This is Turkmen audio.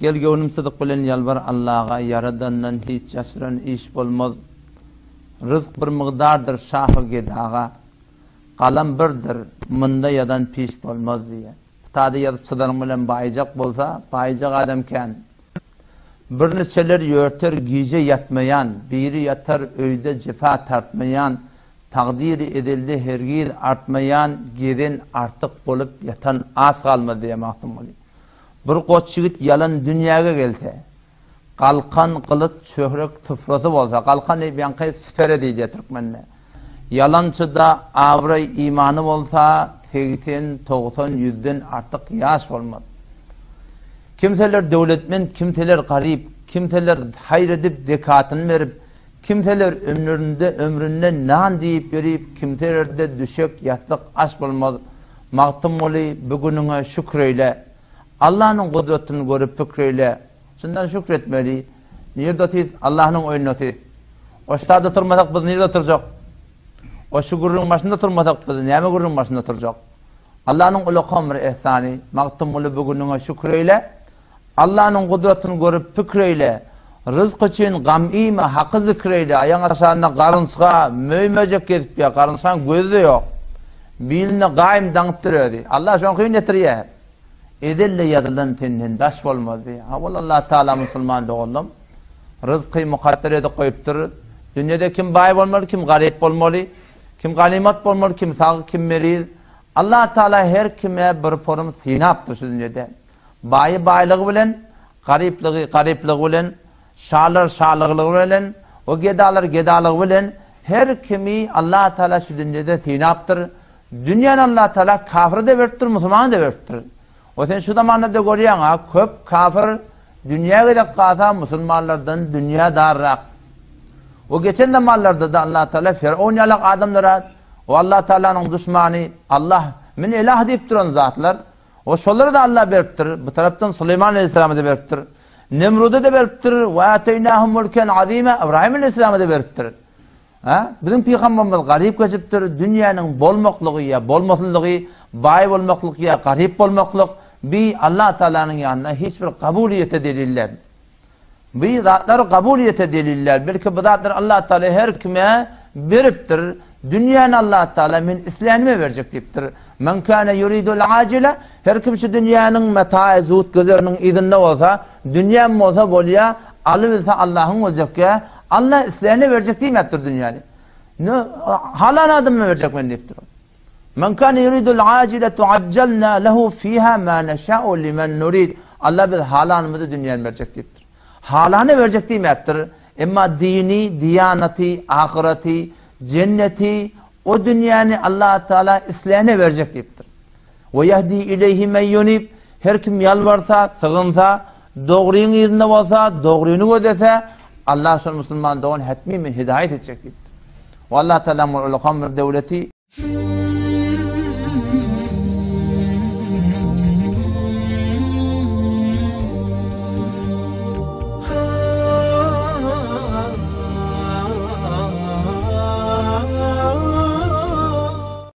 Gel göwnüm sydyk bilen ýalbar Allaga, Ýaradandan hiç ýaşyran iş bolmaz. Ryzk bir mygdardyr şahy gedaga, Galam birdir, munda ýazan piş bolmaz diýýär. Kitada ýazyp çyzanyň bilen baýjak bolsa, baýjak adam kän. Birniçeler ýörter gije ýatmaýan, Biri ýatar öýde jepa tartmaýan, Takdyry ezelde hergiz artmaýan, Gezen artyk bolup ýatan aç galmaz diýýär Magtymguly. Bir goç ýigit ýalan dünýäge gelse, Galkan, gylyç, çöhrek, sufrasy bolsa, galkan diýip ýaňky sipere diýilýär türkmende. Ýalançyda abraý imany bolsa, 80, 90, ýüzden artyk ýaş bolmaz. Kimseler döwletment, kimseler garyp, kimseler haýr edip zekatyny berip, kimseler ömründe ömründe nan diýip ýörip, kimselerde düşek, ýassyk, aş bolmaz. Magtymguly, bu günüňe şükür eýle. Allanyň gudratyny görüp pikir eýle. Çyndan şükür etmeli. Nirde otyrys? Allanyň öýünde otyrys. O ştada oturmasak biz nirde oturjak? O şu gürrüň başynda oturmasak biz näme gürrüň başynda oturjak? Allanyň ulakan bir ehsany. Magtymguly bu günüňe şükür eýle. Allanyň gudratyny görüp pikir eýle. Ryzk üçin gam iýme, haky zikr eýle. Aýaň aşagynda garynçga, möý-möjek gezip ýör. Garynçgaň gözi-de ýok. Biline gaýym daňypdyr özi. Allah şoňkyny getirýär. Ezelde ýazylan senden daş bolmaz diýýär. Hawa, Allah Tagala musulman doganlam ryzky mukadder edip goýupdyr. Dünýede kim baý bolmaly, kim garyp bolmaly, kim ganymat bolmaly, kim sag, kim meriz. Allah Tagala her kime bir porum synapdyr şu dünýede. Baýy baýlygy bilen, garyplygy garyplygy bilen, şalar şalygylygy bilen we gedalar gedalygy bilen her kimi Allah Tagala şu dünýede synapdyr. Dünýäni Allah Tagala kafyra-da beripdir, musulmana-da beripdir. We sen şu zamanda-da görýäň-a, köp kafyr dünýä gezek galsa musulmanlardan dünýä darrak. We geçen zamanlarda-da Allah Tagala Firawun ýalak adamlara we Allah Tagalanyň duşmany Allah men elah diýip duran zatlar We şolara-da Allah beripdir. Bu tarapdan Süleýman aleýhissalama-da beripdir. Nemruda-da beripdir. We ateýnahum mulken azima Ybraýym aleýhissalama-da beripdir. Ha? Biziň pygamberimiz garyp geçipdir. Dünýäniň bolmaklygy ýa bolmasynlygy, baý bolmaklyk ýa garyp bolmaklyk bi Allah Taalanyň ýanynda hiç bir kabulyýete delil däl. Bu zatlar kabulyýete delil däl. Belki bu zatlary Allah Taala her kime beripdir. Dünýäni Allah Taala men islänime berjek diýipdir. Men kana yuridul ajila her kim şu dünýäniň metaý zut gözeriniň yzynda bolsa, dünýäm bolsa bolýa, alybilse Allahyň boljakýa. Allah isläne berjek diýmäpdir dünýäni. Ne halan adamyna berjek men diýipdir. Men kana yuridul ajilatu ajjalna lehu fiha ma neşa'u limen nurid. Allah biz halanymyzy dünýäni berjek diýipdir. Halany berjek diýmäpdir. Emma dini, diýanaty, ahyraty, jenneti, o dünýäni Allah Taala isläne berjek diýipdir. We yahdi ileyhi men yunib. Her kim ýalbarsa, sygynsa, dogryň yzynda bolsa, dogryny gözlese, Allah şol musulman dogan hetmi men hidaýat etjek diýipdir. We Allah Taala ulakan bir döwleti.